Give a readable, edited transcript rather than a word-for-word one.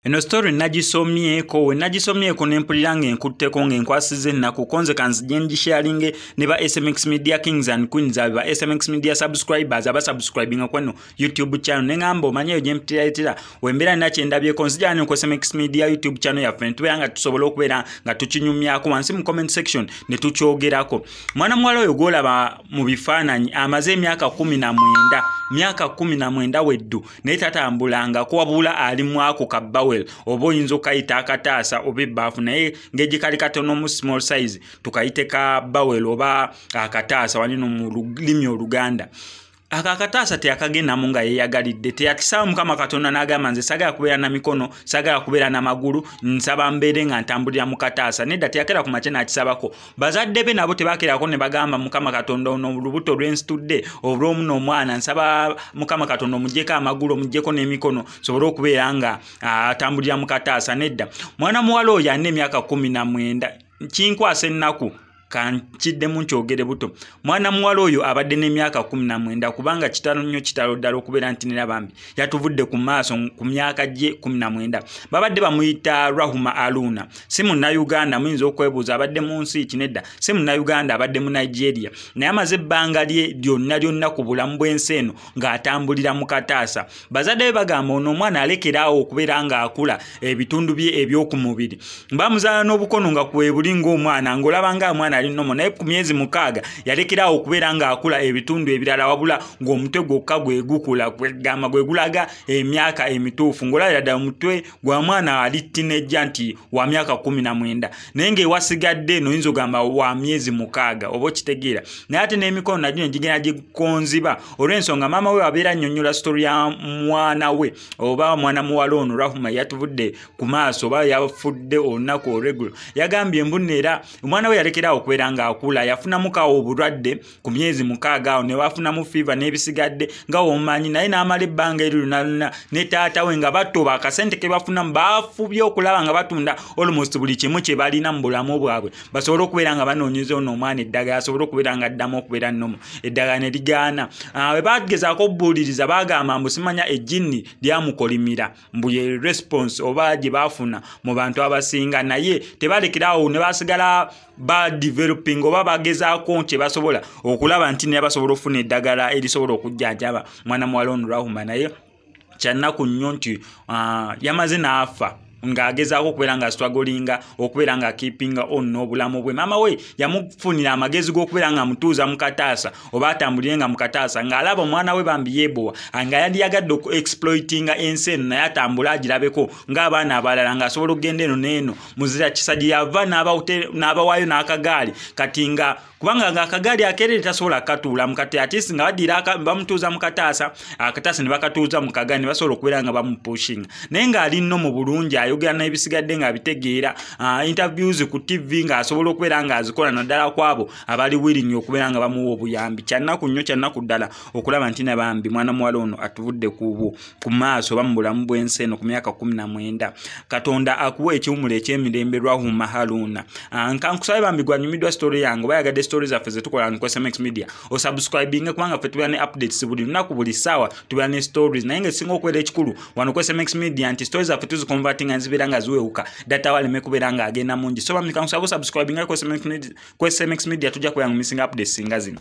Eno story nagisomyeko, we nagisomyeko ne mpulira ng'enkutteko ng'enkwasiza ennaku. Konze kanzije ngisharinge ne ba SMX Media Kings and Queens, aba SMX Media subscribers abasubscribinga kwano YouTube channel. Ne ngamba omanye eyo gye mpitiraitira wembeera nina kye ndabyeko, nzija wano ku SMX Media YouTube channel yaffe ne tubeera nga tusobola okubeera nga tukinyumyako wansi mu comment section ne tukyogerako. Mwana muwala oyo gw'olaba mu bifaananyi amaze emyaka 19, myaka 19 weddu, naye tatambulangako wabula ali mu ako ka bowl, oba oyinza okukayita akataasa oba ebbaafu, naye ng'egikali katono mu small size tukayite ka bowl oba akataasa wanino mu lulimi Oluganda. Ako akataasa teyakagendamu nga yeeyagalidde, teyakisaba Mukama Katonda n'agamba nze saagala kubeera na mikono, saagala kubeera na magulu, nsaba mbeere nga ntambulira mu kataasa. Nedda, teyakera ku makya n'akisabako. Bazadde be nabo tebakerako ne bagamba Mukama Katonda ono olubuto lwensitudde olw'omuno omwana, nsaba Mukama Katonda omuggyeko amagulu, omuggyeko n'emikono, sobole okubeera nga atambulira mu kataasa. Nedda, mwana muwala oyo alina emyaka 19, kinkwasa ennaku kankiddemu nkyogere buto. Mwana muwala oyo abadde n'emyaka 19, kubanga kitalo nnyo, kitalo ddala okubeera nti nera bambi yatuvudde ku maaso ku myaka gye 19. Babadde bamuyita Rahuma Aluna, si Munnayuganda. Muyinza okwebuuza abadde mu nsi ki? Nedda, si Munnayuganda, abadde mu Nigeria, naye amaze ebbanga lye lyonna lyonna ku bulamu bw'ensi eno ng'atambulira mu kataasa. Bazadde be bagamba ono omwana alekeraawo okubeera ng'akula ebitundu bye eby'oku mubiri. Bamuzaala n'obukono nga kwebuli ng'omwana, ng'olaba nga omwana ali normal, naye ku myezi 6 yalekeraawo okubeera ng'akula ebitundu ebirala, wabula ng'omutwe gwokka gwe gukula, kwegamba gwe gulaga emyaka emituufu, ng'olabira ddala omutwe gwa mwana ali teenager nti wa myaka 19, naye ng'ewasigadde eno oyinza ogamba wa myezi 6, oba okitegeera. Naye ate n'emikono nagyo ne gigenda gikonziba olw'ensonga maama we abeera annyonnyola story ya mwana we oba mwana muwala ono Rahuma yatuvudde ku maaso oba yafudde olunaku olw'eggulo. Yagambye mbu nno era omwana we yalekeraawo okubeera ng'akula, yafunamu kawo obulwadde ku myezi 6 awo, ne bafunamu fever n'ebisigadde nga womumanyi, naye n'amala ebbanga eryo lyonna lyonna ne taata we nga batoba akasente ke bafunamu, bafubye okulaba nga batunda almost buli kimu kye balina mu bulamu bwabwe basobole okubeera nga banoonyeza ono omwana eddagala asobole okubeera nga addamu okubeera normal. Eddagala ne ligaana. Bwe bagezaako okubuuliriza bagamba mbu simanya ejjinni lyamukolimira, mbu ye response oba gye baafuna mu bantu abasinga, naye tebalekerawo ne basigala ba developing oba bagezaako kye basobola okulaba nti naye basobola okufuna eddagala erisobola okujjanjaba mwana muwala ono Rahuma. Naye kyannaku nnyo nti yamaze n'afa ng'agezaako okubeera nga strugglinga okubeera nga keepinga on n'obulamu bwe. Maama we yamufunira amagezi g'okubeera nga amutuuza mu kataasa oba atambulire nga mu kataasa, ng'alaba omwana we bambi yeebowa, nga yandiyagadde oku exploitinga ensi eno naye atambule agirabeko ng'abaana abalala, ng'asobola okugenda eno n'eno. Muzira kisa gye yava n'abawaayo n'akagaali, kati nga kubanga ng'akagaali akeerere tasobola kukatuulamu, kati at least nga baddira bamutuuza mu kataasa, akataasa ne bakatuuza mu kagaali ne basobola okubeera nga bamupushinga, naye ng'ali nno mu bulungi, ayogera n'ebisigadde ng'abitegeera, interviews ku TV ng'asobola okubeera ng'azikola, naddala ku abo abali willing okubeera nga bamuwa obuyambi. Kyannaku nnyo, kyannaku ddala okulaba nti nabambi mwana muwala ono atuvudde ku maaso oba mu bulamu bw'ensi eno ku myaka 19. Katonda akuwa ekiwumulo eky'emirembe Rahuma Haruna. Nkankusabe bambi gwanyumiddwa story yange oba yagadde stories zaffe ze tukola ku SMX Media, osubscribinge kubanga ffe tubeera ne updates buli lunaku, buli ssaawa tubeera ne stories, naye ng'ekisinga okubeera ekikulu wano ku SMX Media nti stories zaffe tuziconvertinga zibeera nga ziwewuka, data waleme kubeera ng'agenda mungi. So bambi kankusabe osubscribinge ku SMX Media, tujja kubeera nga missing updates singa zino.